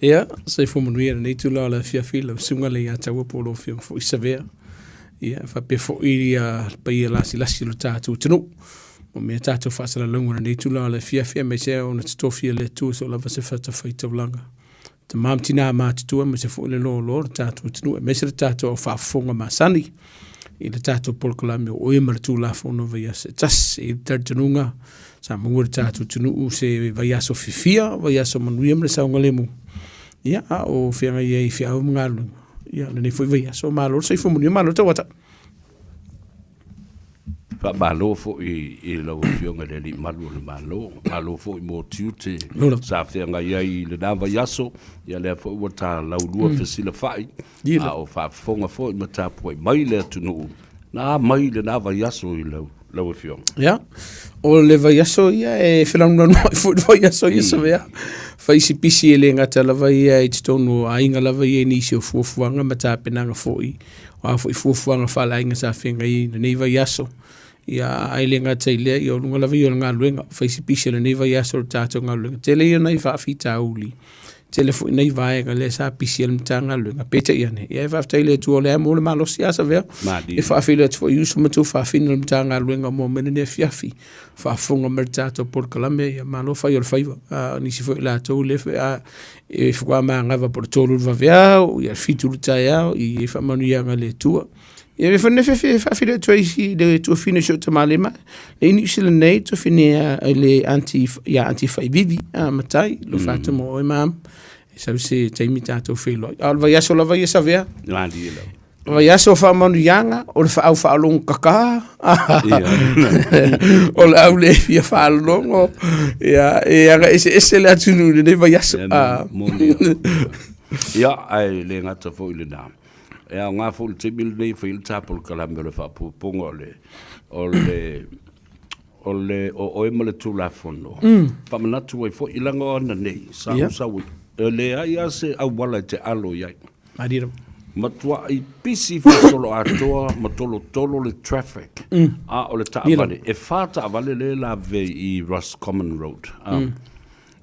Ia, soifua manuia i lenei itula o le afiafi i lau susuga Leiataua po o lau Afioga foi Savea. Ia, faapea foi le paia lasilasi o le tatou atunuu. O mea tatou faasalalauga i lenei itula o le afiafi aemaise ona totofi e le Atua so lava se fatafaitaulaga. Tama ma tina matutua aemaise foi le loaloa o le tatou atunuu aemaise le tatou au faafofoga masani i le tatou polokalame o oe ma le Tulafono vaiaso e tasi. E i ai le talitonuga sa maua le tatou atunuu se vaiaso fiafia, vaiaso manuia ma le saogalemu. Ia, a o feagai ai i feau ma galuega. Ia, lenei foi vaiaso, malo le soifua manuia, malo le tauata. Faamalo foi i lau Afioga i le Alii Malu o le Malo, malo foi mo tiute sa feagai ai i lena vaiaso, ia lea foi ua ta laulua fesilafai, a o faafofoga foi ma tapuai mai le atunuu na mai lena vaiaso i lau lau Afioga. Ia, o le vaiaso ia e felanulanuai foi le vaiaso ia Savea. Fai si pisi e le gata lava ia i totonu o aiga lava ia i nisi o fuafuaga ma tapenaga foi O a foi fuafuaga faaleaiga sa feagai i lenei vaiaso, ia ae le gata i lea, ia o luga lava ia o le galuega, fai si pisi o lenei vaiaso o le tatou galuega. Tele ia o nai faafitauli, tele foi nai vaega lea sa pisi ai le Matagaluega, peitai ane, ia e faafetai i le Atua o lea e maua le malosi a Savea, e faafeiloai atu foi i uso ma tuafafine o le Matagaluega mo mea nei afiafi, faafofoga mai i le tatou polokalame, ia malo fai o le faiva. A o nisi foi o latou lea foi a e faatoa manava po o le 3 i le vaveao, ia le 7 i le taeao, i ai faamanuiaga a le Atua. Ia e fane fefe faafeiloai atu ai i le tuafine o si ou tamalima, le Niu Sila nei, tuafine a le aunty, ia aunty Faivivi, a matai, lo fatu mo oe mam. E sau se taimi tatou feiloai. A o le vaiaso lava ia Savea. Malie lava. Vaiaso o faamanuiaga, o le faau faalogo kaka, o le au le fia faalogo, ia, e aga eseese le atunuu i lenei vaiaso. Ia, ae le gata foi i lena. E aoga foi le taimi lenei e fai ai le ta polokalame o le faaopoopoga o le, o le, o le o oe ma le Tulafono. Faamanatu ai foi, leaga o ananei, sa ou sau ai, e leai lava se auala e te alo i ai. Malie. Matuai pisi faasoloatoa ma tolotolo le traffic. A o le taavale, e fa taavale lea e lavevea i Roscommon Road.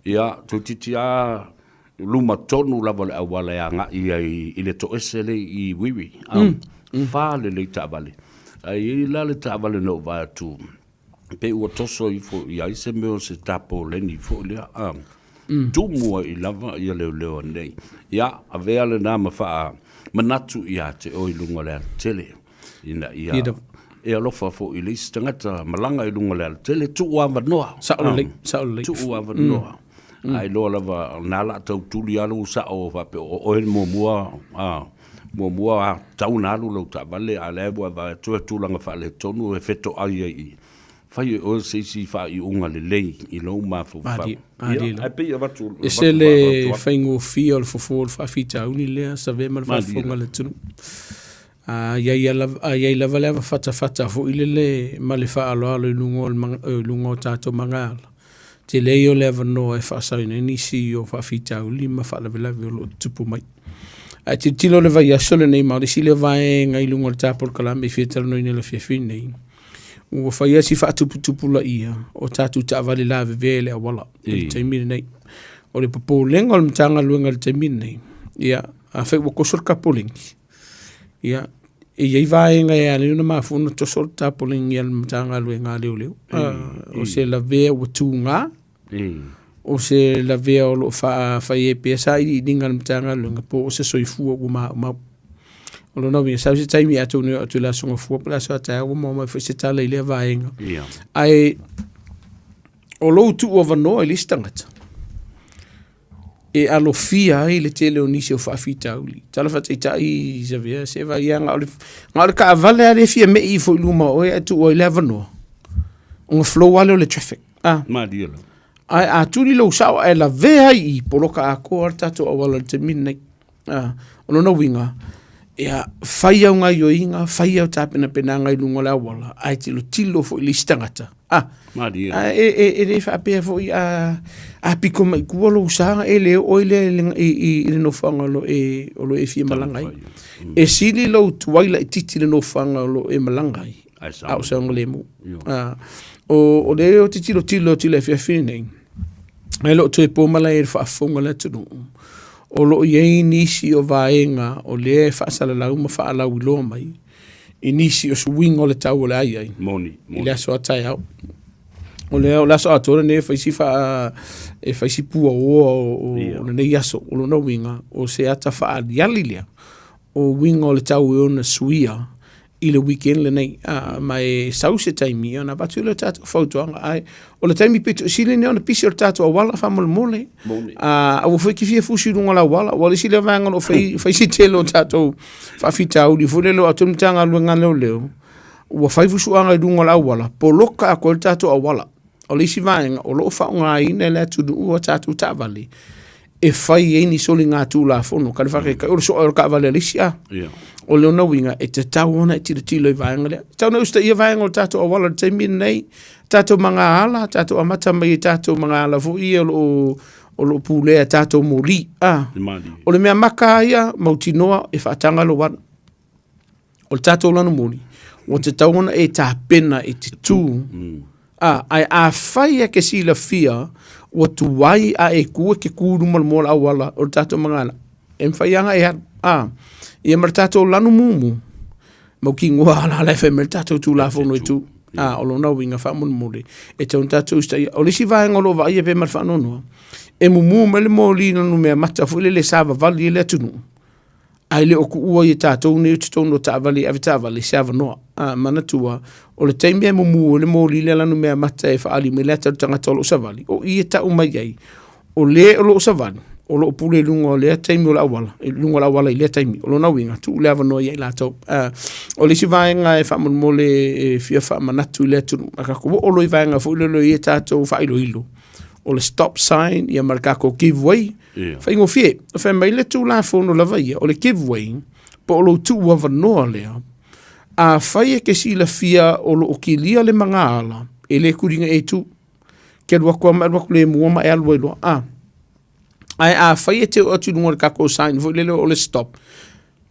Ia, toeitiiti lava luma tonu lava o le auala e agai ai i le toese lea i Wiri. Fa lelei taavale. Ae i ai la le taavale na ou vaai atu, pei ua toso ifo i ai se mea o se tapoleni foi lea, a, tumu ai lava ia leoleo nei. Ia, avea lena ma faamanatu ia te oe i luga o le alatele, ina ia e alofa foi i le isi tagata malaga i luga o le alatele, tuu avanoa. Sao lelei, sao lelei. Tuu avanoa. A iloa lava, na o le a tau tuli lava lou sao faapea o oe le muamua, a. Muamua a tatau ona alu lau taavale a o lea ua vaai atu e tulaga faaletonu e fetoai ai i i. Fai e oe se isi faaiuga lelei i lou mafaufau. Ia, ae pei e avatu E ese le faigofie o le fofo o le faafitauli lea, Savea ma le faafofoga a le atunuu. A i ai lava, a i ai lava le ava fatafata foi lele ma le faaaloalo i luga o le, i luga o tatou magaala, tele ia o le avanoa e faasaoina ai nisi o faafitauli ma faalavelave o lo o tutupu mai. Ae tilotilo le vaiaso lenei ma o le isi lea vaega i luga o le ta polokalame e fia talanoaina i le afiafi nei, ua fai lava si faatuputupulaia o tatou taavale lavevea i le auala i le taimi lenei. O le popolega o le Matagaluega i le taimi lenei, ia, afai ua toso le tapoleni, ia, e i ai vaega e ala ai ona mafua ona toso le tapoleni a le Matagaluega a Leoleo. O se lavea ua tuga, o se lavea o lo o fai ai pea sailiiliga a le Matagaluega po o se soifua ua maumau. O lona uiga, sau se taimi atonu e oo atu i le Aso Gafua po o le aso a taeao ua maua mai foi se tala i lea vaega. Ae o lou tuuavanoa i le isi tagata, e alofia ai le tele o nisi o faafitauli. Tala faataitai Savea, se vaai ia, na o le, na o le taavale lava lea e fia mei ifo i luma o oe ae tuu ai le avanoa, ona flow lava lea o le traffic. Ah. Malie lava. Ae a tuli lou sao ae lavea ai i i, poloka atoa le tatou auala i le taimi lenei. Ah, o lona uiga, ia fai au gaioiga, fai au tapenapenaga i luga o le auala, ae tilotilo foi i le isi tagata. Ah, Malie. a, e, e, e le faapea foi a, a piko mai tua lou sa, e le oo ai lea i, le- i, i, i le nofoaga o lo e, o lo e fia malaga ai. E sili lou tuai laitiiti i le nofoaga o lo e malaga ai, Ai sa. a o saogalemu. Ah, o, o le o te tilotilo atu i le afiafi nei, e le o toe po malae i le faafofoga a le atunuu. O lo o i ai nisi o vaega o lea e faasalalau ma faalauiloa mai i nisi o suiga o le tau o le a i ai. Moni, moni. I le aso a taeao. O lea o le aso atoa lenei e fai si faa e fai si puaoa o, o lenei aso. O lona uiga, o se ata faaliali lea o uiga o le tau e ona suia i le weekend lenei. Ma e sau se taimi ona avatu lea o tatou fautuaga. Ae o le taimi pito sili lenei ona pisi o le tatou auala faamolemole. Aua foi e te fia fusi i luga o le auala. Aua o le isi lea vaega o lo o fai, fai si tele o tatou faafitauli foi lele o atu le Matagaluega a Leoleo, ua fai fusuaga i luga o le auala, poloka atu ai le tatou auala. O le isi vaega o lo o faaaogaina e le atunuu a tatou taavale e fai ai ni soligatulafono. Ka le faataitai o le soa o le taavale a le isi a. O lona uiga e tatau ona e tilotilo i vaega lea. E tatau ona usitaia vaega o le tatou auala i le taimi lenei, tatou magaala, tatou amata mai i tatou magaala foi ia o lo o pulea e tatou moli. O le mea maka lava ia, mautinoa e faataga lou alu. O le tatou lanumoli, ua tatau ona e tapena i te tū. Ae afai e ke silafia, ua tuai a e kū e ke kū i luma o le moa o le auala o le tatou magaala, e mafai lava ona e alu. Ia ma le tatou lanu mumu, mautinoa lava la e fai mai le tatou Tulafono e tū. O lona uiga faamolemole, e tatau ona tatou usitaia. O le isi vaega o lo o vaaia pea ma le faanoanoa, e mumu mai le moli i lona meamata foi lele e savavali ai le atunuu, Ae le o tuua ia tatou nei o totonu o taavale e ave taavale se avanoa. A, manatua, o le taimi e mumu ai le moli lea lanu mea mata e faaali mai le ata o le tagata o lo o savali, o i e tau mai ai, o le o lo o savali, o lo o pule i luga o lea taimi o le auala, i luga o le auala i lea taimi. O lona uiga, tuu le avanoa ia i latou. A, o le isi vaega e faamolemole e fia faamanatu i le atunuu, a tatou oo loa i vaega foi lele o i ai tatou faailoilo, o le stop sign ia ma le tatou give way, Faigofie, fai mai le Tulafono lava ia, o le give way, po o lou tuu avanoa lea, afai e te silafia o lo o kilia le magaala, e le tuliga e tu. Ke alu atu lava ma alu atu le mua ma e alu ai loa. Ae afai e te oo atu i luga o le tatou sign foi lele o le stop,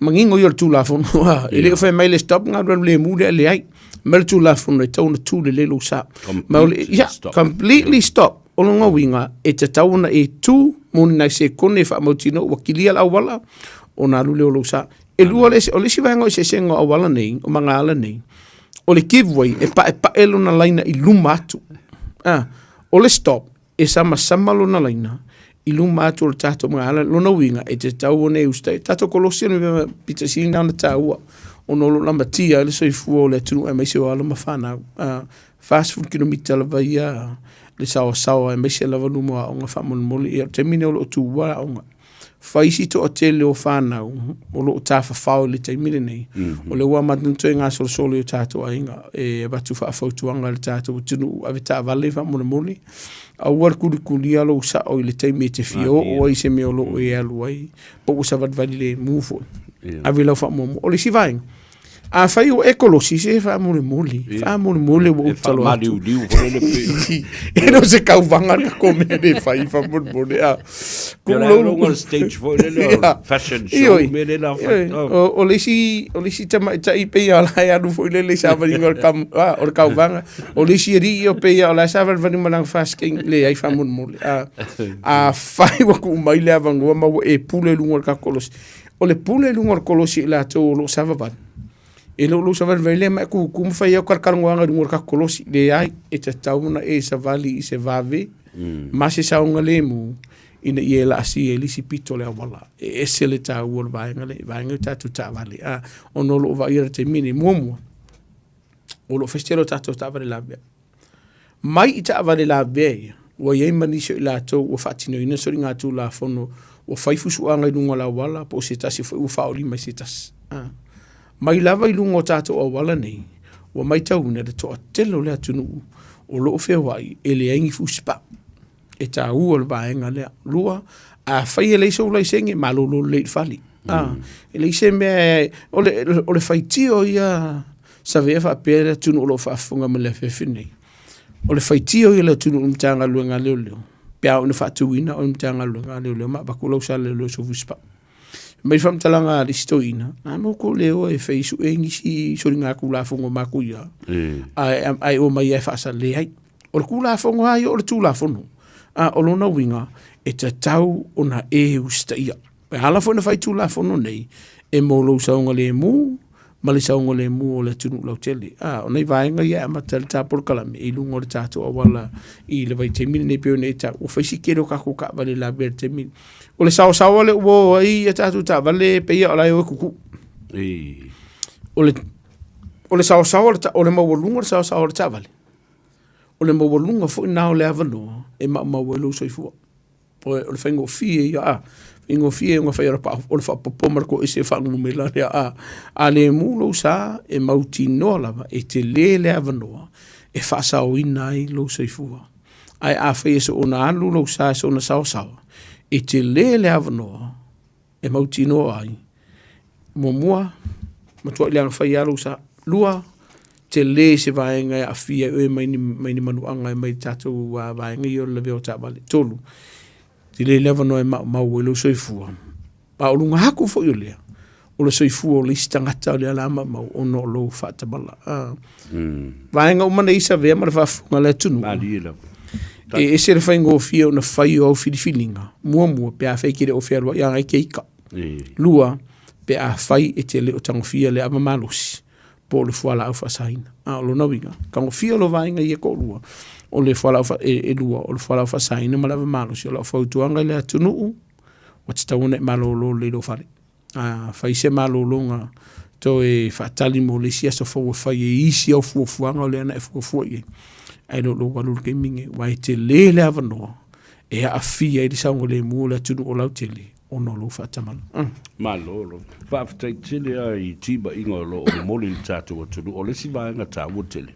manino ia o le Tulafono, e le o fai mai le stop na alu alu lemu lea, leai. Mai le Tulafono e tatau ona tu lelei lou sa. Ma o le, yeah, completely stop. O lona uiga, e tatau ona e tu mo ni nai sekone e faamautinoa ua kilia le auala ona alu lea o lou sa. E lua le, o le isi vaega o eseesega o auala nei, o magaala nei, o le give way e paepae lona laina i luma atu. O le stop, e samasama lona laina i luma atu o le tatou magaala. Lona uiga, e tatau ona e usitai. Tatou kolosi o le mea pito sili lena ona taua, ona o lo o lamatia ai le soifua o le atunuu aemaise o alo ma fanau. 40 kilomita lava ia le saoasaoa aemaise lava luma o aoga faamolemole. Ia o le taimi lenei o lo o tuua aoga. Fai si toatele o fanau o lo o tafafao i le taimi lenei, o lea ua amata ona toe gasolosolo i o tatou aiga e avatu faafautuaga i le tatou atunuu, ave taavale faamolemole, aua le kulikulia lou sao i le taimi e te fia oo ai i se mea o lo o e alu ai, po ua savalivali lemu foi. Ave lau faamuamua. O le isi vaega, Afai ua e kolosi, se faamolemole, faamolemole ua ou tatalo atu. E le o se kauvaga le tatou mea le fai faamolemole. A. Ku lou le stage foi lele o fashion show me le la fai. O le isi o le isi tamaitai pei a la e alu foi lele i savaliga o le kam o le kauvaga. O le isi alii o pei o la e savalivali ma lana fasking leai faamolemole. A afai ua tuu mai le avanoa ma ua e pule i luga o le tatou kolosi, O le pule i luga o le kolosi i latou o lo o savavali, e le o lou savalivali lea ma e kūkū ma fai au kalakalanoaga i luga o le tatou kolosi. Leai, e tatau ona e savali i se vave ma se saogalemu ina ia e laasia i le isi pito o le auala. E ese le taua o le vaega lea, vaega o tatou taavale, ona o lo o vaaia le taimi lenei. Muamua, o lo o fai se tele o tatou taavale lavea. Mai i taavale lavea ia, ua i ai ma nisi o i latou ua faatinoina soligatulafono ua fai fusuaga i luga o le auala po o se tasi foi ua faaolima i se tasi. Mai lava i luga o tatou auala nei, ua matauina le toatele o le atunuu o lo o feoai e leai ni fusipaa. E taua le vaega lea. Lua, afai e leai sou laisene, malolo lelei i le fale. E leai se mea, o le faitio ia Savea faapea le atunuu o lo o faafofoga mai i le afiafi lenei, o le faitio ia o le atunuu i le Matagaluega a Leoleo, pe a oo ina faatuina oe i le Matagaluega a Leoleo ma avatu lau sala i le Ofisa Fai mai le faamatalaga a le isi toeaina, a mo kou le o e fai sue nisi soligatulafono matuia, ae omai lava e faasala. Leai, o le Tulafono lava ia o le Tulafono. A o lona uiga, e tatau ona e usitaia. E ala foi ona fai Tulafono nei e mo lou saogalemu ma le saogalemu o le atunuu lautele. A, o nai vaega ia e amata ai le ta polokalame i luga o le tatou auala i le vaitaimi lenei pei ona e tau, ua fai si tele o tatou taavale i lavea i le taimi lenei. O le saosaoa lea ua o ai a tatou taavale pei lava o la e o e tutuu. O le saosaoa o le maualuga o le saosaoa o le taavale, o le maualuga foi lena o le avanoa e maumau ai lou soifua. O le faigofie ia, a faigofie ona fai o le faaopoopo ma le toese o faanumera lea, a. A le mu lou sa, e mautinoa lava e tele le avanoa e faasaoina ai lou soifua. Ae afai e soona alu lou sa e soona saosaoa, e tele le avanoa e mautinoa ai, muamua, matuai leaga fai lava lou sa. Lua, tele se vaega e aafia ai oe mai ni, mai ni manuaga e mai le tatou vaega ia o le lavea o taavale. Tolu, tele le avanoa e maumau ai lou soifua. A o luga atu foi o lea, o le soifua o le isi tagata o lea la maumau ona o lou faatamala. Vaega uma nei Savea ma le faafofoga a le atunuu. Malie lava. E ese le faigofie ona fai o au filifiliga. Muamua, pe afai e te le o fealuai agai e te ika. Lua, pe afai e te le o tagofia le ava malosi po o le fualaau faasaina. A o lona uiga, tagofia lo vaega ia e toalua, o le fualaau e lua, o le fualaau faasaina ma le ava malosi. O lau fautuaga i le atunuu, ua tatau ona e malolo lelei i lou fale. A fai se malologa toe faatali mo le isi aso fou e fai ai isi au fuafuaga o lea na e fuafua i ai, ae le o lou alu i le taimi lenei, aua e tele le avanoa e aafia ai le saogalemu o le atunuu o lautele ona o lou faatamala. Malo lava. Faafetai tele lava i timaiga o lo o momoli i le tatou atunuu. O le isi vaega taua tele,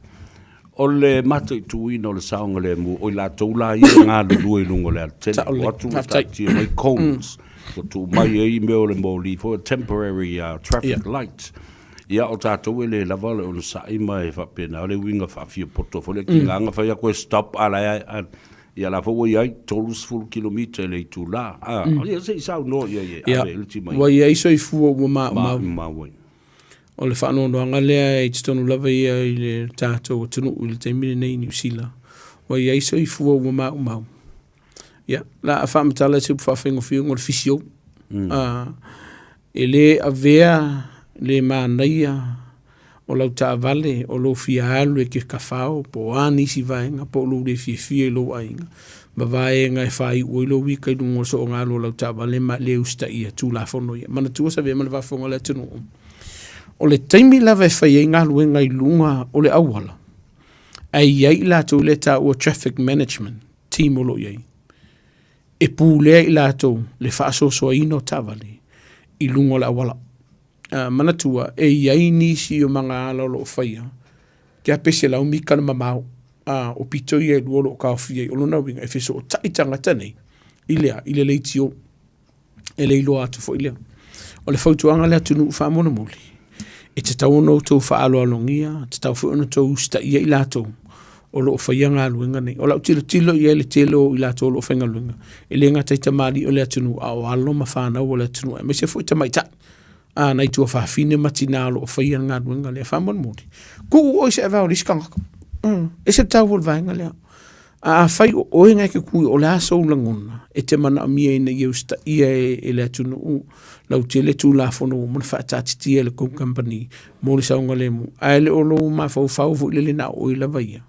O le mataituina o le saogalemu, o i latou la ia e galulue i luga o le alatele, ua o atu ua taatia mai cones, ua tuu mai ai mea o le moli foi, temporary traffic lights. Ia, o tatou e le lava le onosai ma e faapena le uiga faafiapoto foi lea, tiga na fai atu e stop a o la e, ia la foi ua i ai 30 kilomita i le itula. Ia se i saunoa i ai e ave i ai le timaiga. Ua i ai soifua ua maumau. Ai. O le faanoanoaga lea i totonu lava ia i le tatou atunuu i le taimi lenei i Niu Sila, ua i ai soifua ua maumau. Ia, la a faamatala se upu faafaigofie o le fisio. E le avea le manaia o lau taavale o lou fia alu e te kafao po o a nisi vaega po o lou le fiafia i lou aiga ma vaega e faaiu ai lou ika i luga o le soongalu o lau taavale ma le usitaia Tulafono ia. Manatua Savea ma le faafofoga a le atunuu, o le taimi lava e fai ai galuega i luga o le auala, ae i ai i latou lea e taua traffic management team o lo o i ai, e pulea i latou le faasoasoaina o taavale i luga o le auala. Manatua, e i ai nisi o magaala o lo o faia, kia pe 100 mita le mamao, a o pito ia e lua o lo o taofia ai. O lona uiga, e fesootai tagata nei i le a? I le leitio. E le iloa atu foi lea. O le fautuaga a le atunuu faamolemole, e tatau ona outou faaaloalogia, tatau foi ona outou usitaia i latou o lo o faia galuega nei. O lau tilotilo i ai i le tele o i latou o lo o faigaluega, e le gata i tamalii o le atunuu, a o alo ma fanau o le atunuu, aemaise foi tamaitai, a nai tuafafine ma tina o lo o faia le galuega lea. Faamolemole, tuu oe i se avao o le isi tagata. E ese le taua o le vaega lea. A afai o oe na e te tui, o le a sou lagona e te manaomia ina ia usitaia e le atunuu lautele Tulafono ua uma ona faataatitia e le tou kamupani mo le saogalemu, ae le o lou mafaufau foi lele na o oe lava ia,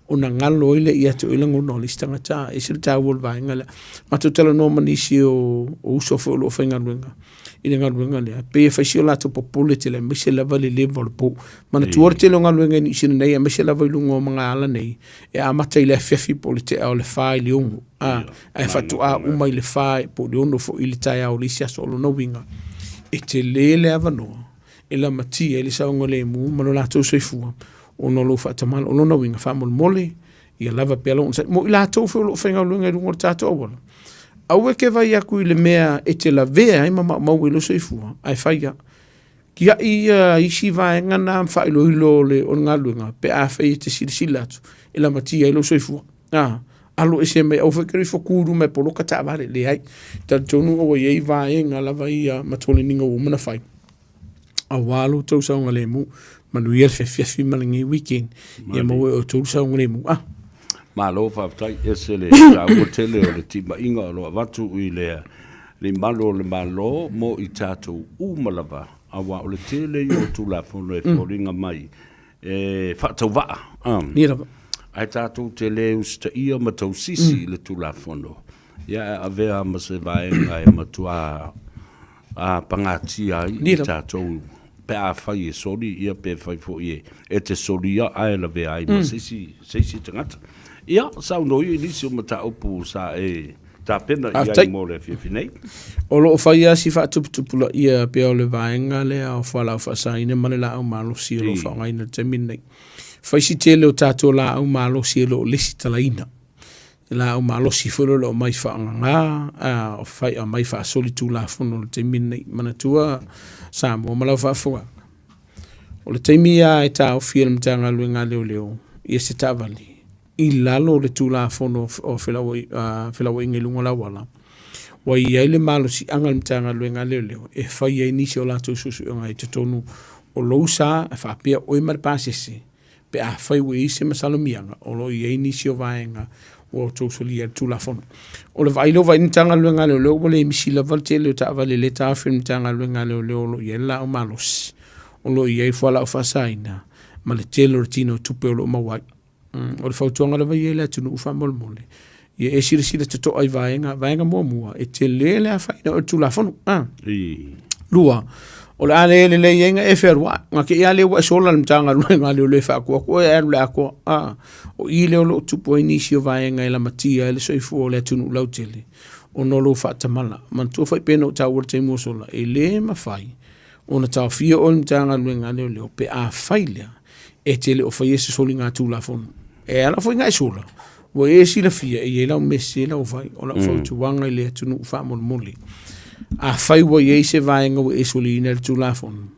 ona galo ai lea ia te oe lagona o le isi tagata. E ese le taua o le vaega lea. Matou talanoa ma nisi o uso foi o lo o faigaluega i le galuega lea, pei e fai si o latou popole tele, aemaise lava le leva o le po. Manatua le tele o galuega i Niu Sila nei, aemaise lava i luga o magaala nei, e amata i le afiafi po o le tea o le 4 i le 6, a, ae faatoa uma i le 4 po o le 6 foi i le taeao o le isi aso. O lona uiga, e tele le avanoa e lamatia ai le saogalemu ma lo latou soifua ona o lou faatamala. O lona uiga, faamolemole, ia lava pea lou onosai. Mo i latou foi o lo o faigaluega i luga o le tatou auala, aua e te vaai atu i le mea e te lavea ai ma maumau ai lou soifua, ae fai ia. Tiai ia isi vaega na ma faailoilo o le galuega pe afai e te silasila atu e lamatia ai lou soifua. A, alo ese mai, aua foi e te alu ifo tu i luma e poloka taavale, leai. Talitonu ua i ai vaega lava ia ma toleniga ua uma ona fai, aua lo outou saogalemu. Manuia le fefiafi ma lenei weekend, ia maua e outou le saogalemu. Ah. Malo faafetai, ese le taua tele o le timaiga o lo o avatu i le Nei malu o le Malo mo i tatou uma lava, aua o le tele ia o Tulafono e foliga mai e faatauvaa, Ia lava. Ae tatou te le usitaia ma tausisi i le Tulafono, ia e avea ma se vaega e matua pagatia ai i tatou pe afai e soli, ia pe fai foi e te solia ae lavea ai ma se isi tagata. Ia, saunoa ia i nisi o mataupu sa e tapena i ai mo le afiafi nei. O lo o fai lava si faatuputupulaia pea o le vaega lea o fualaau faasaina ma le laau malosi o lo o faaaogaina i le taimi lenei. Fai si tele o tatou laau malosi e le o lesitalaina. Laau malosi foi lea o lo o aumai faagaga, a fai aumai faasolitulafono i le taimi lenei. Manatua Samoa ma lau faafofoga, o le taimi lava e taofi e le Matagaluega a Leoleo ia se taavale i lalo o le Tulafono o Felauaiga i luga o le auala, ua i ai le malosiaga o le Matagaluega a Leoleo e fai ai nisi o latou suesuega i totonu o lou sa e faapea oe ma le pasese pe afai ua i ai se masalomiaga o lo o i ai nisi o vaega ua outou solia ai le Tulafono. O le vaai lea ua vaai le Matagaluega a Leoleo ua le misi lava le tele o taavale lea e taofi e le Matagaluega a Leoleo o lo o i ai le laau malosi, o lo o i ai fualaau faasaina ma le tele o le tino tupe o lo o maua ai. O le fautuaga lava ia i le atunuu faamolemole, ia e silasila totoa i vaega, vaega muamua, e tele le afaina o le Tulafono. Lua, o le a le lelei ai na e fealuai, na te i a lea ua e sola le Matagaluega a Leoleo e faaatu atu oe ae alu i le atoa. O i lea o lo o tupu ai nisi o vaega e lamatia ai le soifua o le atunuu lautele ona o lou faatamala. Manatua foi pei ona ou taua i le taimi ua sola, e le mafai ona taofia oe e le Matagaluega a Leoleo pe afai lea e te le o faia se soligatulafono. E ala foi na e sola, ua e silafia e i ai lau mea sese lau fai. O lau fautuaga i le atunuu faamolemole, afai ua i ai se vaega ua e soliina i le Tulafono,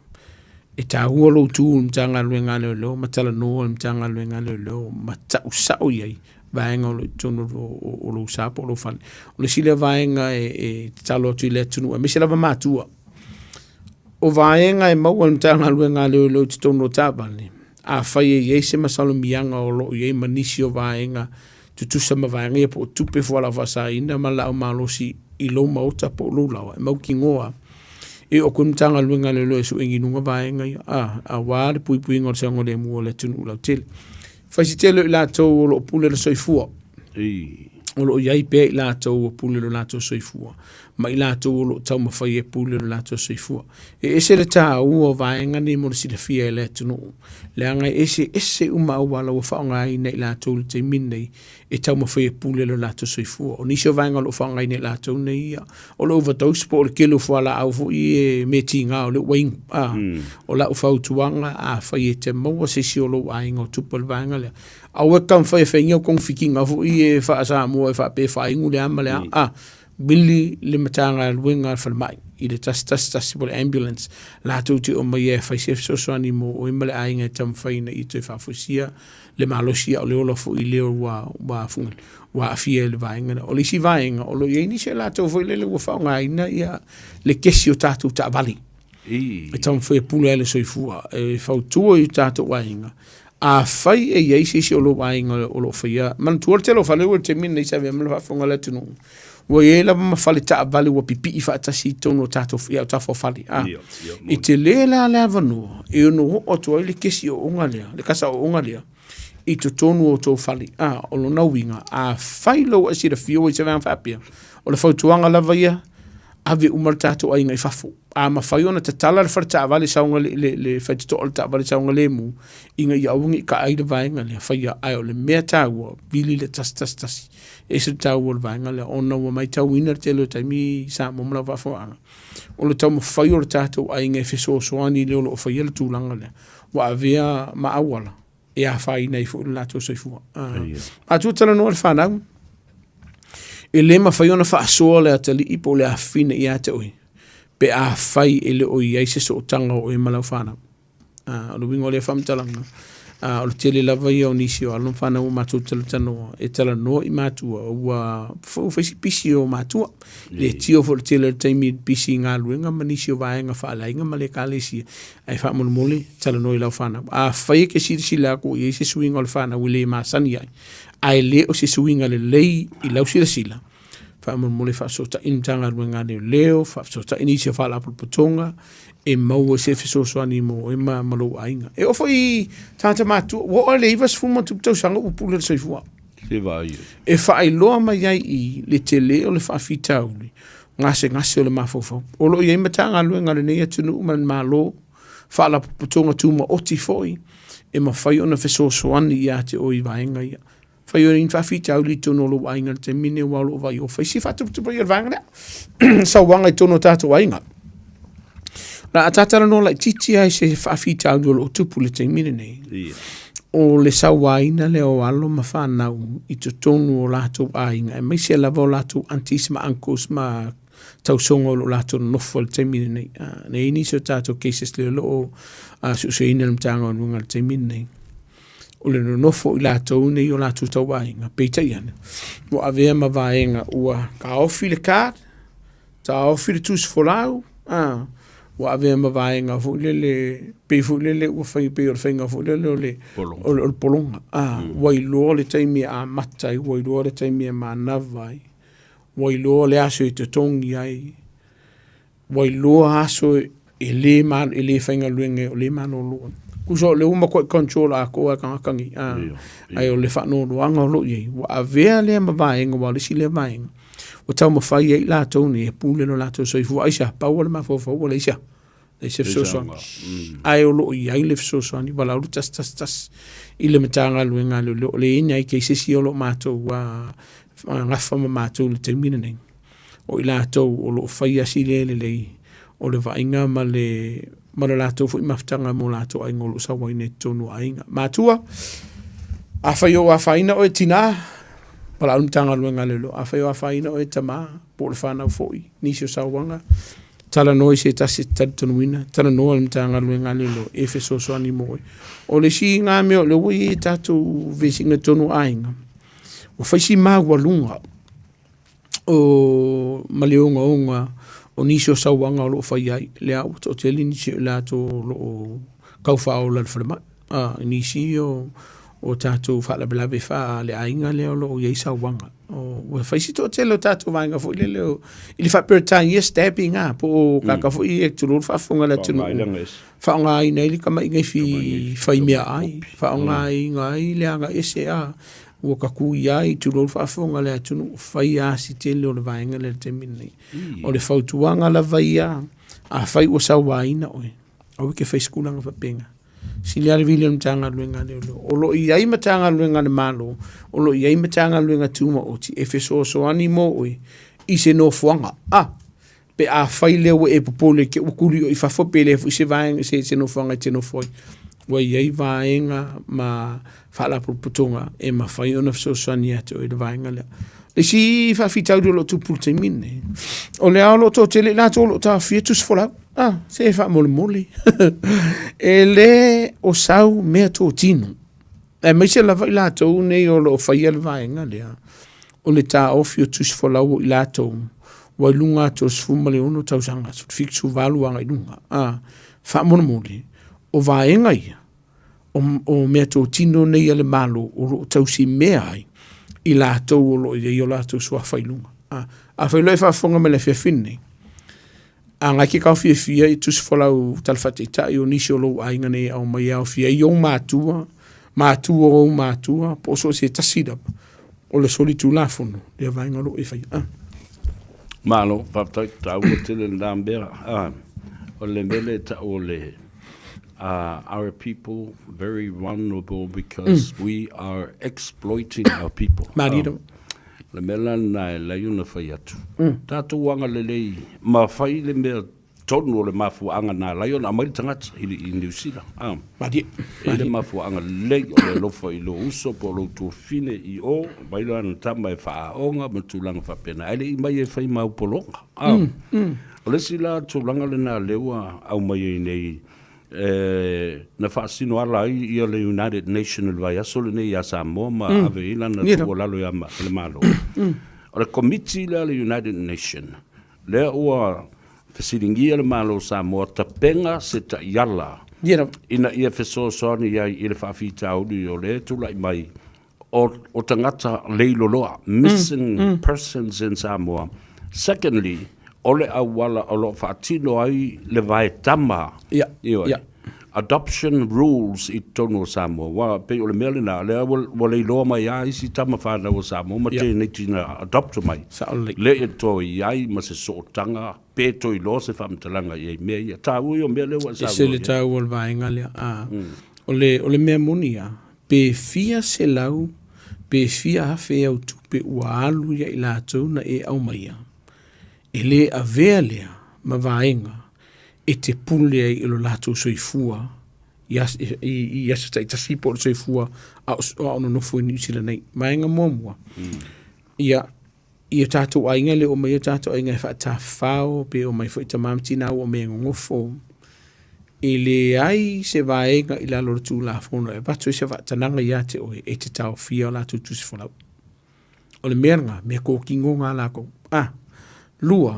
e taua lou tu i le Matagaluega a Leoleo ma talanoa i le Matagaluega a Leoleo ma tau sao i ai vaega o lo o i totonu o lou sa po o lou fale. O le isi lea vaega e tatalo atu i le atunuu, aemaise lava matua, O vaega e maua e le Matagaluega a Leoleo i totonu o taavale, afai e i ai se masalomiaga o lo o i ai ma nisi o vaega tutusa ma vaega ia po o tupe fualaau faasaina ma laau malosi i lou maota po o lou laoa, e mautinoa e oo atu i le Matagaluega a Leoleo e sue i luga vaega ia, aua le puipuiga o le saogalemu o le atunuu lautele. Fai si tele o i latou o lo o pule le soifua. O lo o i ai pea i latou ua pule lo latou soifua, ma i latou o lo o taumafai e pule lo latou soifua. E ese le taua o vaega nei mo le silafia e le atunuu, leaga e eseese uma auala ua faaaogaina e i latou i le taimi lenei e taumafai e pule lo latou soifua. O nisi o vaega o lo o faaaogaina e i latou nei ia, o le overdose po o le tele o fualaau foi e mea tiga o lea ua inu. O lau fautuaga, afai e te maua se isi o lou aiga o tupu i le vaega lea, aua e taumafai e fainia togafitiga foi e faa-Samoa e faapea e faainu le a ma le a. Vili le Matagaluega a le Falemai i le 111 po o le ambulance latou te omaia e fai se fesoasoani mo oe ma le aiga e taumafai ina ia toe faafoisia le malosi a o le ola foi lea ua ua aafia i le vaega lea. O le isi vaega, o lo o i ai nisi o latou foi lele ua faaaogaina ia le kesi o tatou taavale e taumafai e pule ai le soifua, e fautua i o tatou aiga. Afai e i ai se isi o lou aiga o lo o faia, manatua le tele o fale ua i le taimi lenei sa avea ma le faafofoga a le atunuu, ua i ai lava ma fale taavale ua pipii faatasi i totonu o tatou i autafa o fale. E tele la le avanoa e ono oo atu ai le kesi ooga lea, le kasa ooga lea i totonu o tou fale. O lona uiga, afai lou e silafia ua i se vaega faapea, o le fautuaga lava ia, ave uma le tatou aiga i fafo. A mafai ona tatala le fale taavale saoga le faitotoa o le taavale saogalemu ina ia aua ne i taai le vaega lea, faia. Ae o le mea taua, vili le 111. E ese le taua o le vaega lea ona ua matauina le tele o taimi i Samoa ma lau faafofogaaga, o le taumafai o le tatou aiga e fesoasoani i le o lo o faia le tulaga lea, ua avea ma auala e afaina ai foi lo latou soifua. A tuu talanoa le fanau, e le mafai ona faasoa le atalii po o le afafine ia te oe, pe afai e le o i ai se sootaga o oe ma lau fanau. O le uiga o lea faamatalaga, o le tele lava ia o nisi o alo ma fanau ua matou talatalanoa, e talanoa i matua, ua fai si pisi o matua. Le tio foi i le tele o le taimi pisi i galuega ma nisi o vaega faaleaiga ma le ekalesia, ae faamolemole talanoa i lau fanau. Afai e te silasila atu i ai se suiga o le fanau e le masani ai, ae le o se suiga lelei i lau silasila, Faamolemole faafesootai le Matagaluega a Leoleo, faafesootai nisi o faalapotopotoga e maua se fesoasoani mo oe ma, ma lou aiga. E oo foi i tagata matutua, ua oo i le 90 ma tupu tausaga ua pule le soifua. E faailoa mai ai i le tele o le faafitauli gasegase o le mafaufau. O lo o i ai Matagaluega a lenei atunuu ma le Malo, faalapotopotoga tumaoti foi e mafai ona fesoasoani ia te oe i vaega ia. Fai o ni faafitauli i totonu o lou aiga i le taimi lenei aua o lo o vaai o fai si faatupatupa ia o le vaega lea. Sauaga i totonu o tatou aiga. La a talanoa laitiiti lava i se faafitauli o lo o tupu i le taimi lenei. Ia. O le sauaina lea o alo ma fanau i totonu o latou aiga, aemaise lava o latou aunties ma uncles ma tausoga o lo o latou nonofo i le taimi lenei. Na i ai nisi o tatou cases lea o lo o suesueina e le Matagaluega i le taimi lenei. O le nonofo o i latou nei i o latou tauaiga, peitai ane, ua avea ma vaega ua taofi le card, taofi le tusi folau, a, ua avea ma vaega foi lele, pei foi lele ua fai pei o le faiga foi lele o le o le, o le pologa. A, ua iloa le taimi e amata ai, ua iloa le taimi e manava ai, ua iloa le aso e totogi ai, ua iloa aso e le ma, e le faigaluega ai, o le malolo ai. Tusa o lea ua matuai control atoa e tagata nei, a, ae o le faanoanoaga o lo o i ai, ua avea lea ma vaega, aua o le isi lea vaega ua taumafai ai i latou nei e pule lo latou soifua. Aisea? Pau o le mafaufau ua leai se leai se fesoasoani. Ae o lo o i ai le fesoasoani, valaau le 111 i le Matagaluega a Leoleo. O lea e i ai nai cases ia o lo o matou gafa ma matou i le taimi lenei. O i latou o lo o faia si le lelei o le vaaiga ma le ma le latou foi mafutaga mo latou aiga o lo o sauaina i totonu o aiga. Matua, afai o afaina oe tinā, valaau le Matagaluega a Leoleo. Afai o afaina oe tamā, po o le fanau foi, nisi o sauaga, talanoa i se tasi e te talitonuina, talanoa i le Matagaluega a Leoleo e fesoasoani mo oe. O le isi lena mea o lea ua i ai tatou vesiga i totonu o aiga, ua fai si maualuga o ma le ogaoga o nisi o sauaga o lo o fai ai, lea ua toatele nisi o i latou o lo o tau faaola i le falemai, i nisi o tatou faalavelave faaleaiga lea o lo o i ai sauaga. Ua fai si toatele o tatou vaega foi lele o, i le faa-Peretania stabbing a, po o kaka foi ia tulou le faafofoga a le atunuu, faaaogaina ai le tamaiga i fai meaai, faaaogaina ai le agaese a, ua tatui ai, tulou le faafofoga a le atunuu, fai lava si tele o le vaega lea i le taimi lenei. O le fautuaga lava ia, afai ua sauaina oe, aua e te fai se tulaga faapena. Sili lava le vili o le Matagaluega a Leoleo. O lo o i ai Matagaluega a le Malo, o lo o i ai Matagaluega Tumaoti e fesoasoani mo oe i se nofoaga. Ah, pe afai lea ua e popole te ua tuli oe i fafo pe leai foi se vaega se, se nofoaga e te nofo ai. Ua i ai vaega ma faalapotopotoga e mafai ona fesoasoani ia te oe i le vaega lea. Le isi faafitauli o lo o tupu i le taimi lenei, o lea o lo o toatele i latou o lo o taofia tusi folau. Ah, se faamolemole. E le o sau mea totino. Aemaise lava i latou nei o lo o faia le vaega lea, o le taofi o tusi folau o i latou ua i luga atu o le 16 tausaga, 17, 18 agai i luga. A, faamolemole, o vaega ia, o, o meatotino nei a le Malo o lo o tausimea ai i latou o lo o i ai o latou suafa i luga. A, afai loa e faafofoga mai i le afiafi lenei, a ngai ke kao fiafia i tusi folau tala faataitai o nisi o lou aiga nei e aumai e aofia ai ou matua, matua o ou matua, po o so o se tasi lava, o le solitulafono lea vaega o lo o e faia. Ah. Malo, faafetai, taua tele lena mea. Ah, o le mea lea e tau o le our people very vulnerable because we are exploiting our people. Malie lava. O le mea la lena e alai ona fai atu. Tatou agalelei ma fai le mea tonu o le mafuaaga na alai ona aumai le tagata i, i Niu Sila. Ah. Malie. E i le mafuaaga lelei o le alofa i lou uso po o lou tuafafine i o, aumai lana tama e faaaoga ma tulaga faapena. Ae le i mai e fai ma au pologa. Ah. O le isi la tulaga lena lea ua aumai ai nei e, na faasino ala ai ia le United Nation i le vaiaso lenei ia Samoa ma mm. ave i lana tuualalo ia le Malo. O le komiti lea a le United Nation, lea ua fesiligia le Malo o Samoa tapena se taiala ina ia fesoasoani ai i le faafitauli o lea e tulai mai. o, o tagata leiloloa, missing persons in Samoa. Secondly, o le auala o lo o faatino ai le vaetama, Ia, ioe, ia. adoption rules i totonu o Samoa. Aua pei o le mea lena, lea ua, ua leiloa mai lava isi tama fanau a Samoa ma teineiti na adopt mai. Sao lelei. Le i toe i ai ma se sootaga pe toe iloa se faamatalaga i ai mea ia. Taua ia o mea lea ua e Ese saunoa le i ai. taua o le vaega lea. A, o le, o le mea moni lava, pe fia selau, pe fia afe au tupe ua alu ia i latou na e aumaia, e le avea lea ma vaega e te pule ai i lo latou soifua i aso, i, i aso taitasi po o le soifua a o, a o nonofo i Niu Sila nei. Vaega muamua, ia, i o tatou aiga le omai o tatou aiga e faatafafao pe omai foi tama ma tina ua omai e gogofo. E leai se vaega i lalo o le Tulafono e avatu ai se faatanaga ia te oe e te taofia o latou tusi folau. O le mea lena, mea kōkino ngā lākou. A, lua,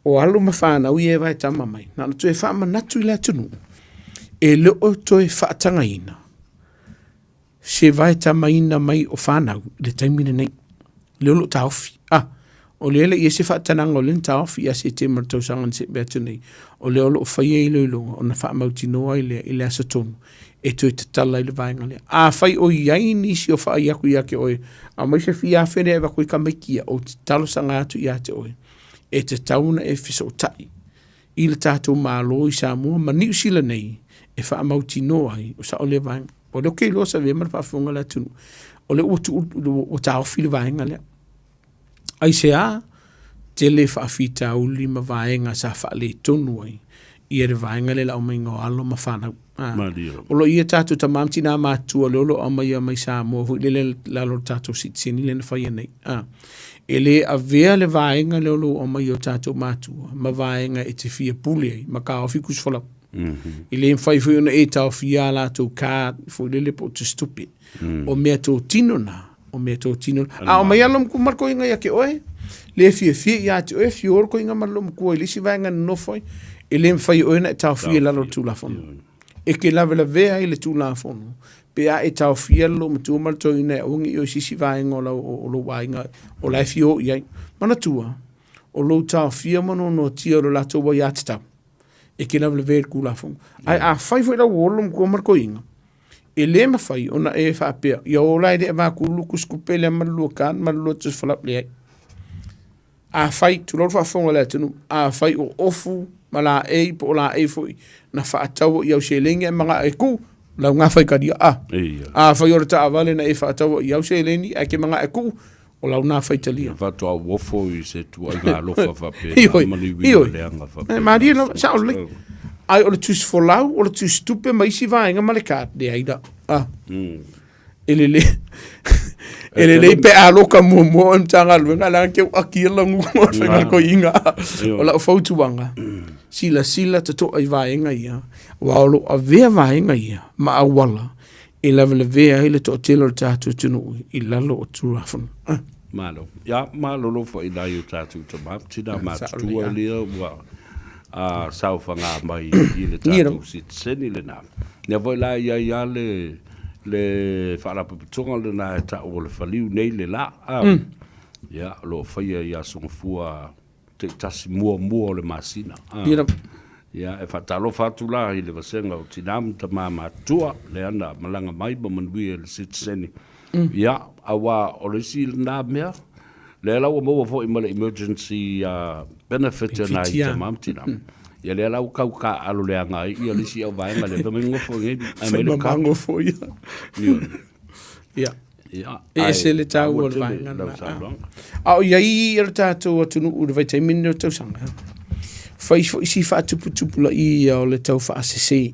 o alo ma whānau ia e vae tama mai. Na ona toe faamanatu i le atunuu, e le o toe faatagaina se vaetamaina mai o whanau i le taimi lenei. Lea o lo o taofi. Ah, o lea e le i ai se faatanaga o lea na taofi ia Setema i le tausaga na seʻe atu nei, o lea o lo o faia iloiloga ona faamautinoa ai lea i le aso tonu e toe tatala ai le vaega lea. Afai o i ai nisi o faai aku ia te oe, aumai se fia afe lea e avatu ai tamaiti ia, ou te talosaga atu ia te oe, e tatau ona e fesootai i le tatou Malo i Samoa ma Niu Sila nei e faamautinoa ai o sao lea vaega. O lea ou te iloa sa avea ma le faafofoga a le atunuu, o lea ua tuu, ua taofi le vaega lea. Aisea? Tele faafitauli ma vaega sa faaletonu ai ia le vaega lea i le aumaiga o alo ma fanau. Ah. Malie. O lo o i ai tatou tama ma tina matutua lea o lo o aumaia mai Samoa foi lele i lalo o le tatou sitiseni lea na faia nei. Ah. E le avea le vaega lea o lo o aumaia o tatou matua ma vaega e te fia pule ai ma taofi tusi folau. E le mafai foi ona e taofia a latou card foi lele po o tusitupe. O mea totino na, o mea totino. A o mai alo matua ma le toeaina ia te oe, le fiafia ia te oe, fio le toeaina ma le loomatua i le isi vaega e nonofo ai, e le mafai e oe ona e taofia i lalo o le Tulafono. E te lavelavea ai le Tulafono pe a e taofia le loomatua ma le toeaina e aua ne i o i se isi vaega o lau, o lou aiga o la e fia o i ai. Manatua, o lou taofia ma noanoatia o le latou aiatatau, e te lavelavea i le Tulafono. Ae afai foi la ua ola le loomatua ma le toeaina, E le mafai ona e faapea, ia o la e le avatu luku tupe lea ma le lua card ma le lua tusi folau, leai. Afai, tulou le faafofoga a le atunuu, afai o ofu ma laei po o laei foi na faataua i au seleni ae manao e tuu, lau na faitalia. A, afai o le taavale na e faataua i au seleni ae ke manao e tuu, o lau na faitalia. Ia faatoa uofo i se tuuaiga alofa faapena ma ni uiga leaga faapena. Malie lava, sao lelei. Ai o le tusi folau, o le tusi tupe ma isi vaega ma le card, leai la. Ah. E lelei, e lelei pe a loka muamua o le Matagaluega, leaga ke ua akia lau faiga koiga. O lau fautuaga, silasila totoa i vaega ia, aua o lo o avea vaega ia ma auala e lavelavea ai le toatele o le tatou atunuu i lalo o Tulafono. Ah. Malo. Ia, malolo foi nai o tatou tama, tina matutua lea ua a saofaga mai i le tatou sitiseni lena. Lea foi la i ai a le, le faalapotopotoga lena e tau o le faliu nei le la. A, Ia, o lo o faia i Aso Gafua taitasi muamua o le masina. Ia. Ia, e faatalofa atu la i le vasega o tina ma tama matutua, lea na malaga mai ma manuia i le sitiseni. Ia, aua o le isi lena mea, lea la ua maua foi ma le emergency benefit a nai tama ma tina. Ia lea la ua tau taaalo leaga ai ia le isi auvaega lea, fai mai gofo nei, aumai le card. Gofo ia. Ia. Ia, E ese le taua o le vaega lena. A o i ai le tatou atunuu i le vaitaimi lenei o le tausaga, fai foi si faatuputupulaia ia o le tau faasese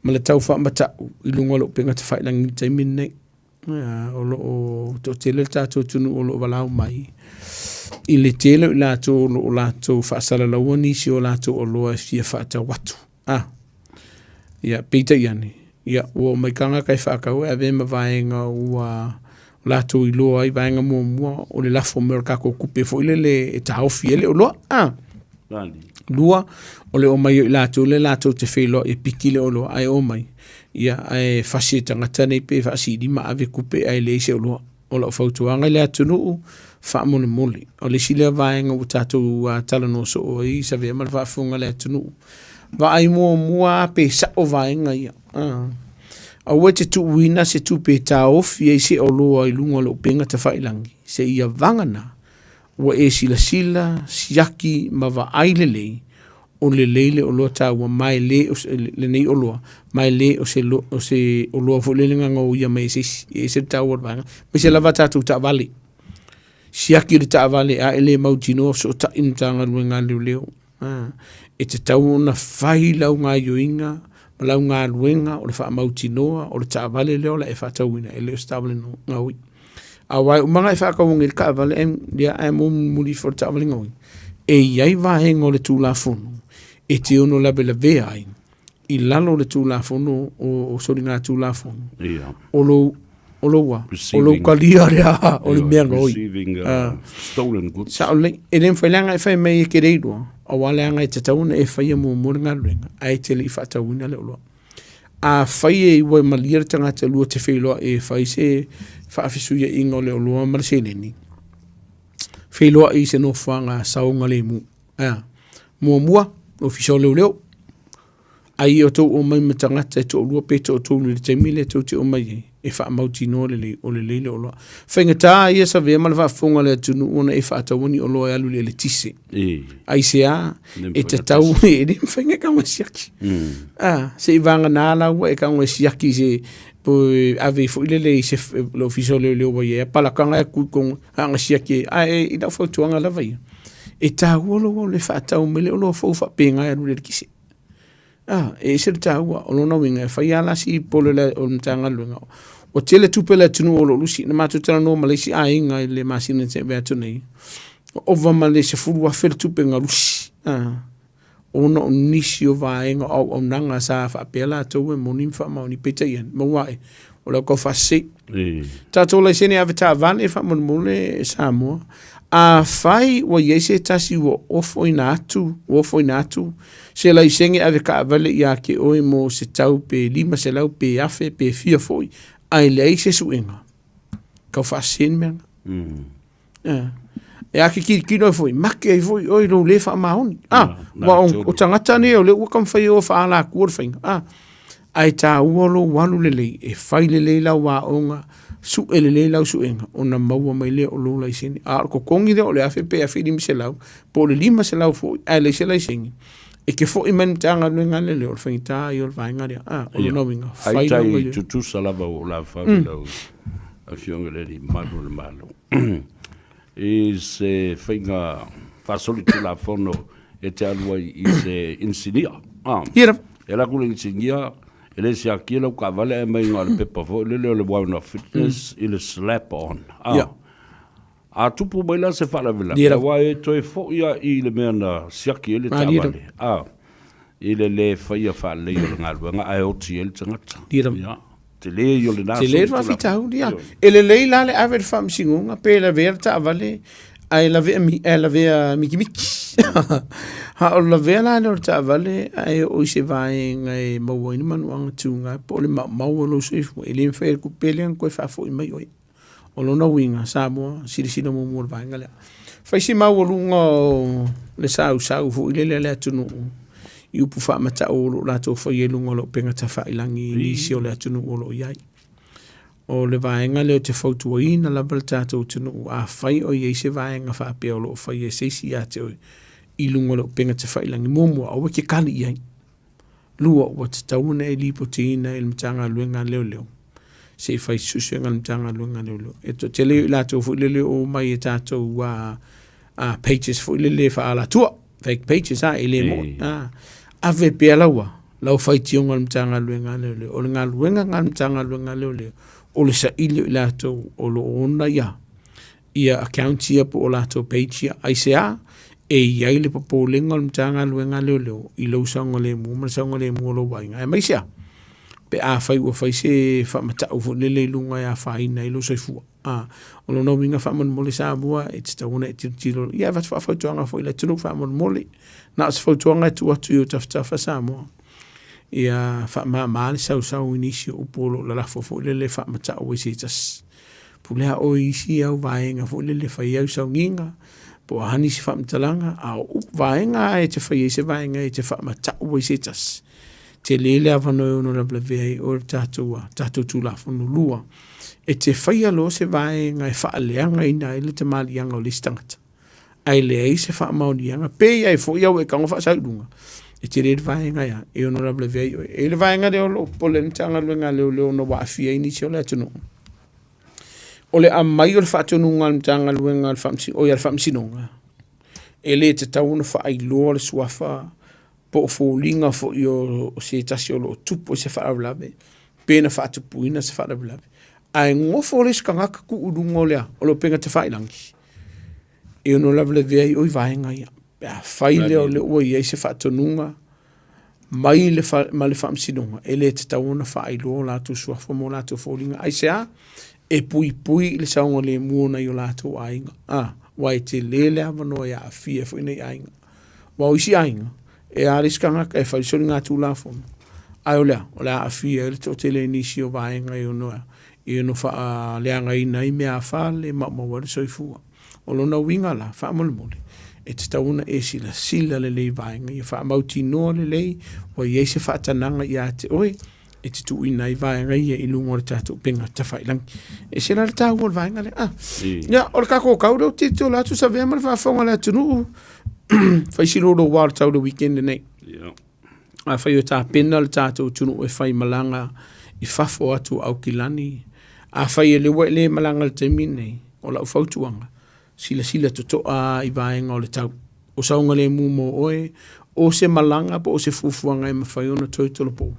ma le tau faamatau i luga o le upega tafailagi i le taimi lenei. Ia, o lo o toatele le tatou atunuu o lo o valaau mai i le tele o i latou o lo o latou faasalalaua nisi o latou oloa e fia faatau atu. Ah, ia, peitai ane, ia, ua omai tagata e faatau e ave ma vaega ua latou iloa ai vaega muamua o le lafo mai o le tatou tupe foi lele e taofi ai le oloa. Ah. Lua, o le omai o i latou lea latou te feiloai e piki le oloa ae omai, ia, ae fasi e tagata nei pe faasili ma ave tupe ae leai se oloa. O lau fautuaga i le atunuu, faamolemole. O le isi lea vaega ua tatou talanoa soo ai i Savea ma le faafofoga a le atunuu. Vaai muamua lava pe sao vaega ia. Aua e te tuuina se tupe e taofi ai se oloa i luga o le upega tafailagi, seia vagana ua e silasila, siaki ma vaai lelei, o lelei le oloa taua ma e le o se, lenei oloa, ma e le o se, o se oloa foi lele na gaoia mai e se isi. E ese le taua o le vaega. Aemaise lava tatou taavale. Siaki le taavale a e le mautinoa fesootai le Matagaluega a Leoleo. E tatau ona fai lau gaoioiga ma lau galuega o le faamautinoa o le taavale lea o le a e faatauina, e le o se taavale gaoi. Aua e uma ona e faatauina nei le taavale ae, ia, ae mulimuli ifo i le taavale gaoi, e i ai vaega o le Tulafono e te ono lavelavea ai i lalo o le Tulafono o soligatulafono o lou o lou a o lou talia lea o le mea gaoi. Stolen goods. Sao lelei. E le mafai leaga e fai mai e te le iloa, aua leaga e tatau ona e faia muamua le galuega ae e te le i faatauina le oloa. Afai e ua malie le tagata lua te feiloai e fai se faafesuiaiga o le oloa ma le seleni, feiloai i se nofoaga saogalemu. Ae a? Muamua, Ofisa o Leoleo, Ai ia outou omai ma tagata e toalua pe toatolu i le taimi lea tou te omai ai, e faamautinoa lelei o lelei le oloa. Faigata ia savea ma le faafofoga a le atunuu ona e faataua ni oloa e alu i le eletise. Aisea? E tatau, e le mafai ona e tago e siaki. Se i vagana la ua e tago e siaki se po ave foi lele i se le ofisa o leoleo ua i ai, palakaga e atu i totonu, a na siaki ai. Ae i lau fautuaga lava ia, e taua lou le faatau mai le oloa fou faapena e alu i le eletise. A, e ese le taua, o lona uiga e fai lava la si pole o le Matagaluega. Ua tele tupe a le atunuu o lo o lusi. Na matou talanoa ma le isi aiga i le masina na tea atu nei, ua ova ma le $10,000 le tupe na lusi, ona o nisi o vaega o auaunaga sa faapea latou e moni ma faamaoni, peitai ane, maua ae, o le au taufaasese. Tatou laisene avetaavale faamolemole Samoa, afai ua i ai se tasi ua ofoina atu, ua ofoina atu se laisene avetaavale ia te oe mo se tau pe 500 pe 1000 pe fia foi, ae leai se suega, taufaasese le mea lena. E a ke tilotilo ai foi, make ai foi oe i lou le faamaoni. Ah, ua o tagata nei o lea ua taumafai e o faaalatua le faiga. Ah, ae taua lou alu lelei, e fai lelei lau aoga, sue lelei lau suega, ona maua mai lea o lou laisene. A o le totogi lea o le 1000 pe 1500, po o le 500 foi, ae leai se laisene, e te foi mai le Matagaluega a Leoleo, o le faigata ia o le vaega lea. Ah, o lona uiga, fai lau Ai tai tutusa lava ua ou lafau i lau Afioga i le Alii Mamalu o le Malo i se faiga faasolitulafono e te alu ai i se inisinia. Ia lava. E alu atu le inisinia, e le siakia lau taavale ae aumai na o le pepa foi lele o le warrant of fitness i le slap on. Ia. A tupu mai la se faalavelave, aua e toe foi lava i le mea na siaki ai le taavale, i le le faia faalelei o le galuega ae oti ai le tagata. Ia, tele ia o lena Tele le faafitauli, ia. E lelei la le ave i le faamasinoga pe lavea le taavale ae lavea, ae lavea mikimiki. A o le lavea la lea o le taavale ae oo i se vaega e maua ai le manuaga tuga po o le maumau o lou soifua, e le mafai e le tupe lea ona toe faafoi mai oe. O lona uiga, Samoa, silasila muamua i le vaega lea. Fai si maualuga o le sausau foi lele a le atunuu i upu faamatau o lo o latou faia i luga o le upega tafailagi i nisi o le atunuu o lo o i ai. O le vaega lea ou te fautuaina lava le tatou atunuu, afai o i ai se vaega faapea o lo o faia e se isi ia te oe i luga o le upega tafailagi, muamua, aua e te kali i ai. Lua, ua tatau ona e lipotiina i le Matagaluega a Leoleo se i fai se suesuega a le Matagaluega a Leoleo. E toatele i latou foi lele o omai e tatou pages foi lele faaalatua, fake pages e le moni. Ave pea laua, lau faitioga i le Matagaluega a Leoleo. O le galuega lena a le Matagaluega a Leoleo, o le saili o i latou o lo o ona ia ia accounts ia po o latou page ia. Aisea? E i ai le popolega o le Matagaluega a Leoleo i lou saogalemu ma le saogalemu o lou aiga. Aemaise a? Pe afai ua fai se faamatau foi lele i luga e afaina ai lou soifua. A, o lona uiga faamolemole Samoa e tatau ona e tilotilo, ia avatu faafautuaga foi i le atunuu faamolemole. Na o se fautuaga e tuu atu i ou tafatafa Samoa, ia faamama le sausau i nisi o upu o lo o lalafo foi lele e faamatau ai se tasi. Pulea oe i isi au vaega foi lele e fai ai au sauniga, po o a nisi faamatalaga, a o upu vaega lava e te fai ai se vaega e te faamatau ai se tasi, tele le avanoa e ono lavelavea ai oe i le tatou, tatou Tulafono. Lua, e te faia loa se vaega e faaleagaina ai le tamaliiaga o le isi tagata, ae leai se faamaoniaga, pe i ai foi au e tago faasau i luga, e tele le vaega e a, e ono lavelavea ai oe. E i ai le vaega lea o lo o popole ai le Matagaluega a Leoleo ona ua aafia ai nisi o le atunuu, o le aumai o le faatonuga a le Matagaluega a le oi a le Faamasinoga, e le tatau ona faailoa le suafa po o foliga foi o se tasi o lo o tupu ai se faalavelave pe na faatupuina se faalavelave, ae nofo le isi tagata tuu i luga o le a, o le upega tafailagi e ono lavelavea ai oe i vaega ia. Pe afai lea o lea ua i ai se faatonuga mai le ma le Faamasinoga, e le tatau ona faailoa o latou suafa ma o latou foliga. Aisea? E puipui i le saogalemu o nai o latou aiga, aua e tele le avanoa e aafia ai foi nai aiga. Aua o isi aiga, e a le isi tagata e fai soligatulafono, ae o le a? O le a aafia ai le toatele i nisi o vaega e ono, e ono faaleagaina ai meaafale, maumau ai le soifua. O lona uiga la, faamolemole, e tatau ona e silasila lelei i vaega ia, faamautinoa lelei ua i ai se faatanaga ia te oe e te tuuina ai vaega ia i luga o le tatou upega tafailagi. E ese la le taua o le vaega lea. Ah. Ia, o le tatou tau lea ou te tilotilo atu Savea ma le faafofoga a le atunuu, fai si louloua o le tau i le weekend lenei. Yeah. Afai o tapena le tatou atunuu e fai malaga i fafo atu o Aukilani, afai e le ua e le malaga i le taimi lenei, o lau fautuaga, silasila totoa i vaega o le tau. O saogalemu mo oe, o se malaga po o se fuafuaga e mafai ona toe tolopo.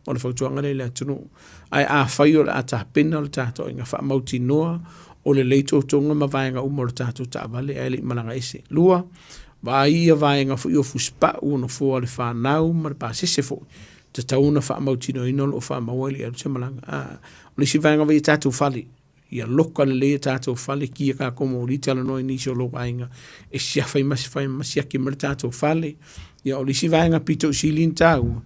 O le fautuaga lea i le atunuu. Ae afai o le a tapena le tatou aiga, faamautinoa o lelei totoga ma vaega uma o le tatou taavale ae le i malaga ese. Lua, vaai ia vaega foi o fusipau o nofoa o le fanau ma le pasese foi, tatau ona faamautinoaina o lo o faamaua e le i alu se malaga. O le isi vaega vaai i tatou fale, ia loka lelei a tatou fale, ki a tatou moli, talanoa i nisi o lou aiga e siafa ai ma ma siaki mai le tatou fale. Ia o le isi vaega pito i sili ona taua,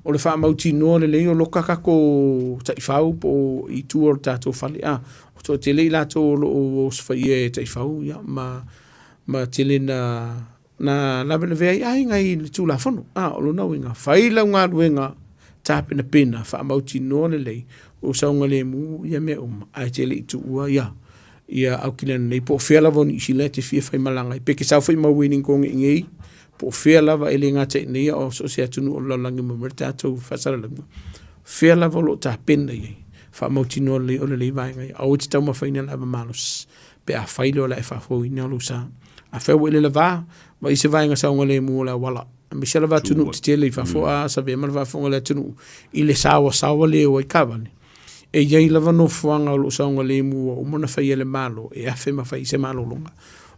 o le faamautinoa lelei o loka tatou taifau po o i tua o le tatou fale. A, o toatele i latou o lo o osofaia e taifau ia ma tele na na lavelavea ai aiga i le Tulafono. A, o lona uiga, fai lau galuega tapenapena, faamautinoa lelei o saogalemu ia mea uma, ae e te le i tuua ia ia Aukilani nei, po o fea lava o Niu Sila e te fia faimalaga ai. Pe e te sau foi mai Wellington i inei, po o fea lava e le gata i inei a o so o se atunuu o le lalolagi uma mai le tatou faasalalauga, fea lava o lo o tapena i ai, faamautinoa lelei o lelei vaega ia. Aua e te taumafaina le ava malosi pe afai lea o le a e faafouina lou sa. Afai ua e le lavā, vaai se vaega saogalemu o le auala, aemaise lava atunuu tetele i fafo, a savea ma le faafofoga a le atunuu i le saoasaoa le o ai taavale. E i ai lava nofoaga o lo o saogalemu ua uma ona faia e le Malo e afe ma fai ai se malologa.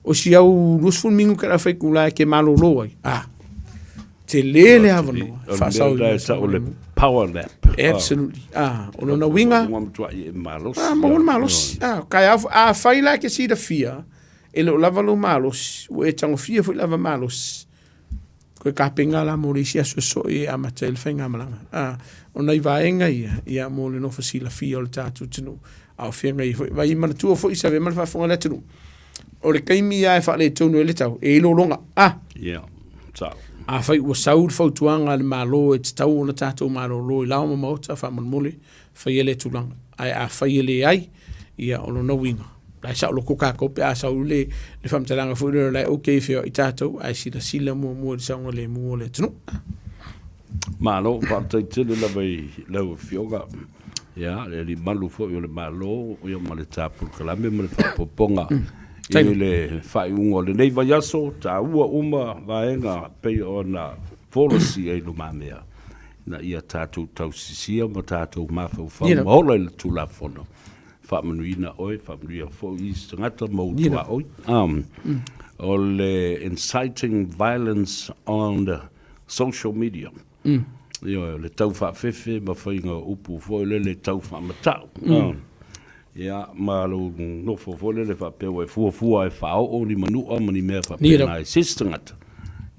O si au 20 minute o le a fai atu la e te malolo ai, a, tele le avanoa e faasaoina ai le saogalemu. Power nap. Absolutely. Ah, o lona uiga. Ua matuai e malosi. Ah, maua le malosi. Ah, kai a, afai la e te silafia, e le o lava lou malosi, ua e tagofia foi lava malosi, koe kapena la mo le isi aso sosoo e amata ai le faigamalaga. Ah, o nai vaega ia, ia mo le nofo silafia o le tatou atunuu, a o feagai ai foi. Vai manatua foi Savea ma le faafofoga a le atunuu, o le taimi lava e faaletonu ai le tau, e i ai lologa. Ah! Yeah. Sao. Afai ua sau le fautuaga a le Malo e tatau ona tatou malolo i lao ma maota, faamolemole, faia lea tulaga. Ae afai e leai, ia o lona uiga, o la e saoloto tatou pe a sau le, le faamatalaga foi lea o la e okay e feoai tatou, ae silasila muamua i le saogalemu o le atunuu. Malo, faafetai tele lava i lau Afioga, ia, le alii malu foi o le Malo, ia ma le ta polokalame ma le faaopoopoga i le faaiuga o lenei vaiaso, taua uma vaega pei ona folasia i lumamea, ina ia tatou tausisia ma tatou mafaufau ma ola i le Tulafono. Faamanuiina oe, faamanuia foi isi tagata ma ou tuaoi. O le inciting violence on the social media. Ioe, o le tau faafefe ma faiga o upu foi lele tau faamatau. Ia, ma lou nofo foi lele faapea ua e fuafua e faaoo ni manua ma ni mea faapena i se isi tagata,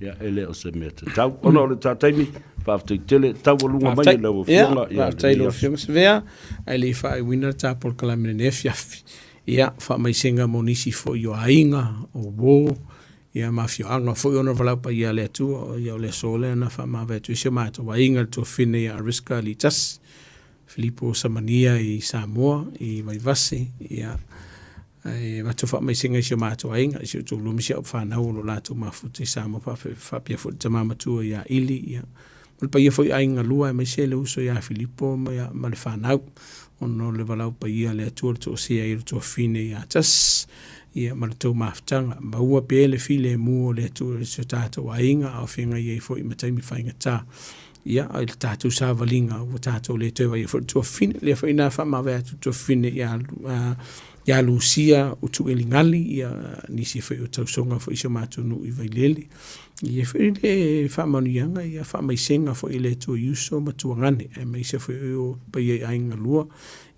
ia, e le o se mea tatau. Ona o le ta taimi, faafetai tele, taualuga mai e lau Afioga. Ia, faafetai i lau Afioga Savea, ae le i faaiuina le ta polokalame i lenei afiafi. Ia, faamaisega mo nisi foi o aiga, o uo, ia ma afioaga foi ona valaau paia a le Atua, ia o le aso lea na faamavae atu ai si o matou aiga i le tuafafine ia Ariska Litasi. Filipo Samania i Samoa i Vaivase, ia, e avatu faamaisega i si o matou aiga, i si o toalua ma si au fanau o lo o latou mafuta i Samoa, faapea foi le tama matua ia Ili, ia, ma le paia foi i aiga galua aemaise le uso ia Filipo ma le fanau, ona o le valaau paia a le Atua le toesea ai o le tuafafine ia Jas, ia, ma le tou mafutaga. Maua pea le filemu o le Atua i si o tatou aiga, a o feagai ai foi ma taimi faigata. Ia, i le tatou savaliga ua tatou le toe vaia foi le tuafafine. Lea foi na faamavae atu le tuafafine ia, ia Lusia Utueligali, ia nisi foi o tausoga foi i si o matou nuu i Vailele. Ia foi le faamanuiaga, ia faamaisega foi i le Atua i uso ma tuagane, aemaise foi o paia i aiga lua,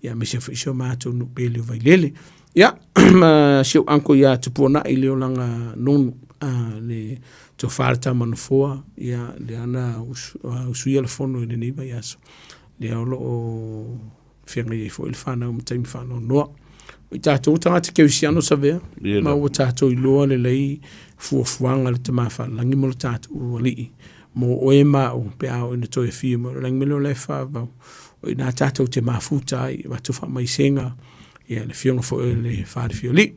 ia aemaise foi si o matou nuu pele o Vailele. Ia, ma si ou uncle ia Tupuona'i i le olaga nonu, le tofa le tama nofoa, ia, lea na usuia le fono i lenei vaiaso, lea o lo o feagai ai foi le fanau ma taimi faanoanoa. O i tatou tagata kerisiano Savea, ma ua tatou iloa lelei fuafuaga a le Tama Faalelagi mo le tatou Alii, mo oe ma au pe a oo ina toe afio mai o le lagi ma le ola e faavavau. O i ina tatou te mafuta ai, avatu faamaisega, ia le afioga foi o le Falefiolii,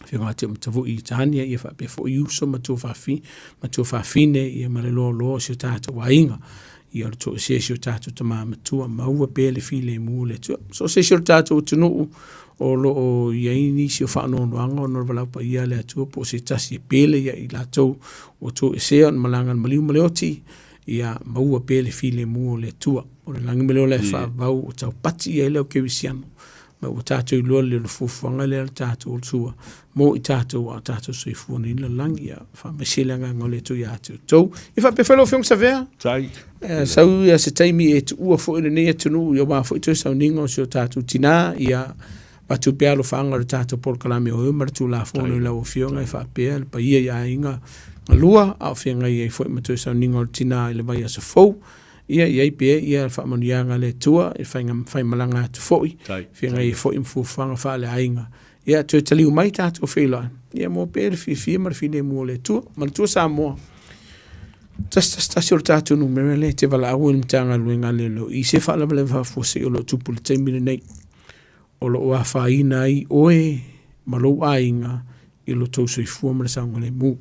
afioga ia Tiumatavui Tania, ia faapea foi uso ma tuafafine, ia ma le loaloa o si o tatou aiga, ia o le toesea si o tatou tama matua, maua pea le filemu o le Atua. So o se isi o le tatou atunuu o lo o i ai nisi o faanoanoaga ona o le valaau paia a le Atua po o se tasi e pele ia i latou ua toesea ona malaga i le maliu ma le oti, ia maua pea le filemu o le Atua. O le lagi ma le ola e faavavau o taupati i ai le au kerisiano. Ma ua tatou iloa le fuafuaga lea a le tatou Atua mo i tatou a o tatou soifua nei i le lalolagi. Ia faamaise le agaga o le Atua ia te outou. Ia faapea foi lau Afioga Savea. Tai. Sau ia se taimi e tuua foi lenei atunuu ia aua foi toe sauniga o si o tatou tinā, ia avatu pea alofaaga o le tatou polokalame o e ma le Tulafono i lau Afioga e faapea le paia i aiga galua a o feagai ai foi ma toe sauniga o le tinā i le vaiaso fou. Ia i ai pea ia faamanuiaga a le Atua i faiga faimalaga atu foi, feagai ai foi ma fuafuaga faaleaiga. Ia toe taliu mai tatou feiloai, ia maua pea le fiafia ma le filemu o le Atua. Manatua Samoa, 111 o le tatou numera lea e te valaau ai i le Matagaluega a Leoleo i se faalavelave faafuasei o lo o tupu i le taimi lenei. O lo o afaina ai oe ma lou aiga i lo tou soifua ma le saogalemu.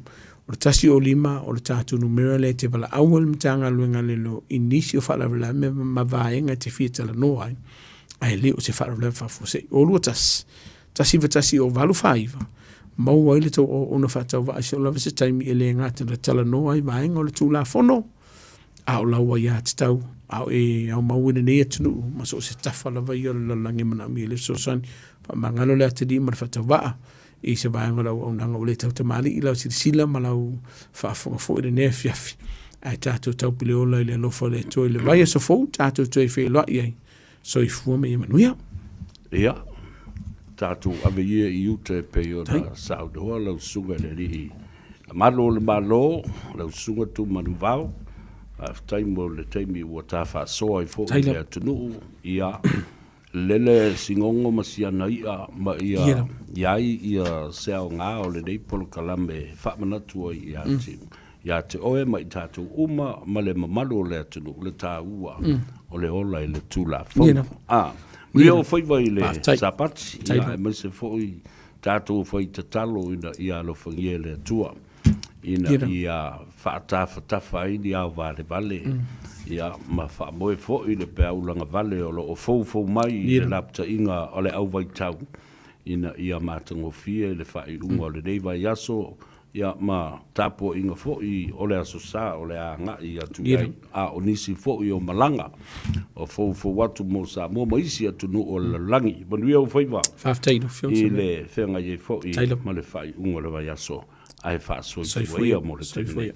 O le 105 o le tatou numera lea e te valaau ai le Matagaluega a Leoleo i nisi o faalavelave ma vaega e te fia talanoa ai, ae le o se faalavelave faafuasei. O 21 191 o 849, maua ai le tou auauna faatauvaa i soo lava se taimi e le gata na talanoa ai vaega o le Tulafono, a o lau aiatatau, a o e aumau i lenei atunuu ma so o se tafa lava ia o le lalolagi e manaomia ai le fesoasoani. Faamagalo le atalii ma le faatauvaa i se vaega o le auaunaga ua le tautamalii i lau silasila ma lau faafofoga foi i lenei afiafi. Ae tatou taupule ola i le alofa o le Atua i le vaiaso fou tatou toe feiloai ai. Soifua ma ia manuia. Ia, tatou ave ia i uta e pei ona saunoa lau susuga i le alii Malu o le Malo, lau susuga Tumanuvao, faafetai mo le taimi ua ta faasoa ai foi i le atunuu. Ia, lele sigogo ma siana i'a ma ia i ai ia se aoga o lenei polokalame e faamanatu ai ia te, ia te oe ma i tatou uma ma le mamalu o le atunuu le taua o le ola i le Tulafono. A, manuia ou faiva i le Sapati, ia aemaise foi tatou fai tatalo ina ia alofagia e le Atua, ina ia faatafatafa ai ni ao valevale, ia ma faamoe foi le peau lagavale o lo o foufou mai i le lapataiga o le auvaitau, ina ia matagofie le faaiuga o lenei vaiaso Ia, ma tapuaiga foi o le Aso Sa o le a agai atu i ai, a o nisi foi o malaga o foufou atu mo Samoa ma isi atunuu o le lalolagi. Manuia ou faiva i le feagai ai foi ma le faaiuga o le vaiaso, ae faasoifua ia mo le taimi nei.